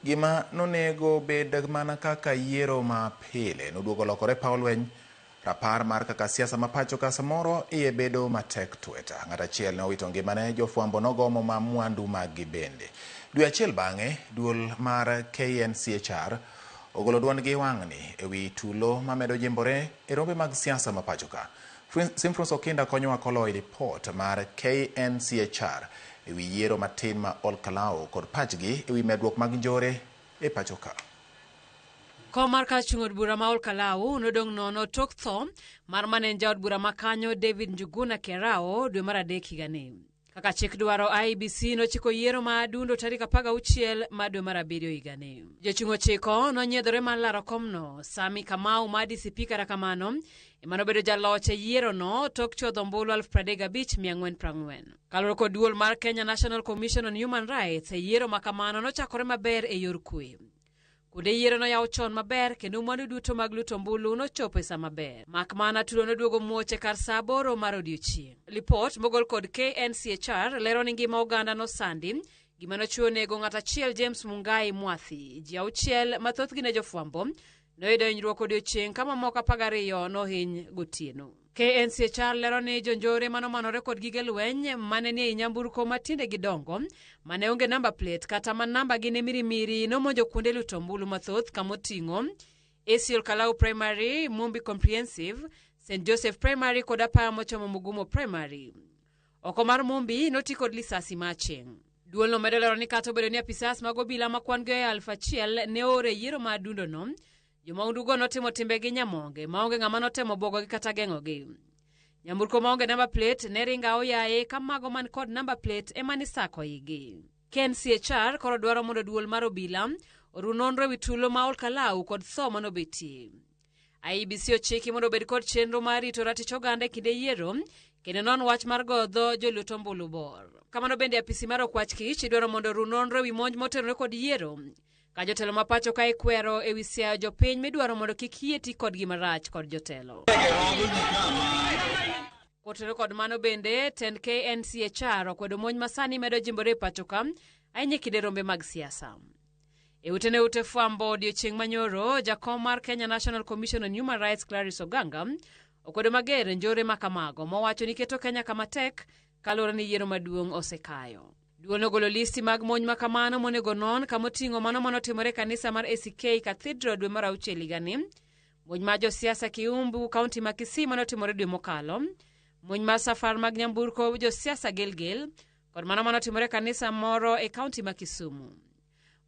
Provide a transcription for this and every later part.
Gima nonego bed mana kaka yiero ma pile noduogo lokore paw lweny. Rapar mar kaka siasa ma pacho ka samoro iye bedo matek tweta. Ng'at achiel ne owito ngimane, jofwambo nogomo ma mwandu maggi bende. Dwe achiel bang'e, duol mar KNCHR ogolo duondgi wang'ni e wi tulo mamedo jimbore e rombe mag siasa ma pacho ka. Simfrus Okinda konyowa koloyo ripot mar KNCHR e wi yiero matin ma Ol Kalou kod pachgi e wi medruok mag njore e pacho ka. Kom mar kar chung' od bura ma Ol Kalou nodong' nono tok tho mar mane en jaod bura ma kanyo David Njuguna Kerao dwe mar adek higani. Kaka chik dwaro, IEBC nochiko yiero ma adundo tarik 16 mar dwe mar abiriyo higani. Jochung' ochiko nonyiedhore mar laro komno. Sami Kamau mar DCP kata kamano ema nobedo jaloch e yierono tok chodho ombulu 35,440. Kaluwore kod duol mar Kenya National Commission on Human Rights, yiero ma kamano nochakore maber e yor kwe. Kuonde yiero noyaw chon maber kendo mwandu duto mag luto ombulu nochopo e sa maber. Mak mana tulo noduogo muoch e kar sa 8 mar odiechieng'. Lipot mogol kod KNCHR lero ni ngima oganda nosandi, gima nochiwo nego ng'at achiel James Mungai Mwathi. Ji auchiel ma thothgi ne jofwambo noyudo hinyruok odiechieng' ka mamoko 12 nohiny gotieno. KNCHR lero ni jonjore manomanore kod gige lweny mane nie nyamburko ma tiendegi dongo mane onge namba plate kata ma namba gi ne mirimiri nomonjo kuonde luto ombulu mathoth kamoting'o AC Ol Kalou Primary, Mumbi Comprehensive, St Joseph Primary kod apaya mochomo Mugumo Primary. Oko mar Mumbi noti kod lisasi ma aching'. Duolno medo lero ni kata obedo ni apisas mag obila ma kwan gi oya 1000 ne oor e yiero ma adundono, jomaundugo notimo timbegi nyamonge maonge ng'ama notemo bwogogi kata geng'ogi. Nyamburko maonge namba plate ne ringo aoyaye ka mago man kod namba plate ema nisako igi. KNCHR koro dwaro mondo duol mar obila oru nonro ewi tulo ma Ol Kalou kod tho manobetie. IEBC ochiki mondo obed kod chenro mar rito ratich oganda e kinde yiero kendo non wach mar goyo dho jolut ombulu bor. Kamano bende apisi mar Okwach Kich idwaro mondo oru nonro ewi monj motenore kod yiero ka jotelo ma pacho ka ikwero ewi siayo jopiny midwaro mondo kik yie ti kodgi marach kod jotelo. Kotenore kod mano bende, tend KNCHR okwedo monj masani medo jimbore e pacho ka ahinya e kinde rombe mag siasa. E ute ne ute fwambo odiechieng' manyoro, jakom mar Kenya National Commission on Human Rights Clarice Oganga okwedo mager njore ma kamago mowacho ni keto Kenya kama tek kaluwore ni yiero maduong' osekayo. Duol nogolo listi mag monj ma kamano monego non kamoting'o mano manotimore e kanisa mar ACK Cathedral dwe mar auchiel higani, monj mar josiasa Kiumbu, kaunti ma Kisii manotimore dwe mokalo, monj mar safar mag nyamburko josiasa Gilgil, kod mano manotimore e kanisa moro e kaunti ma Kisumu.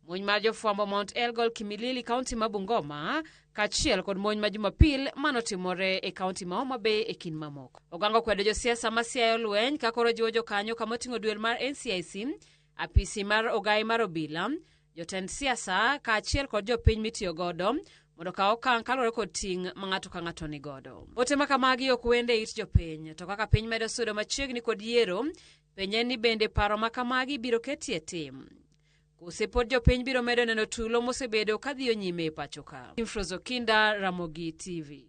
Monj mar jofwambo Mount Elgon Kimilili, kaunti ma Bungoma, kaachiel kod monj ma Jumapil manotimore e kaunti ma Homa Bay e kind mamoko. Oganga okwedo josiasa ma siayo lweny ka koro jiwo jokanyo kama oting'o duel mar NCIC, apisi mar ogai mar obila, jotend siasa kaachiel kod jopiny mitiyo godo mondo okaw okang' kaluwore kod ting' ma ng'ato ka ng'ato ni godo. Ote ma kamagi ok wende it jopiny, to kaka piny medo sudo machiegni kod yiero, penye ni bende paro ma kamagi biro ketie tim. Kose pod jopiny biro medo neno tulo mosebedo kadhiyo nyime e pacho ka. Imfrozo Kinda, Ramogi TV.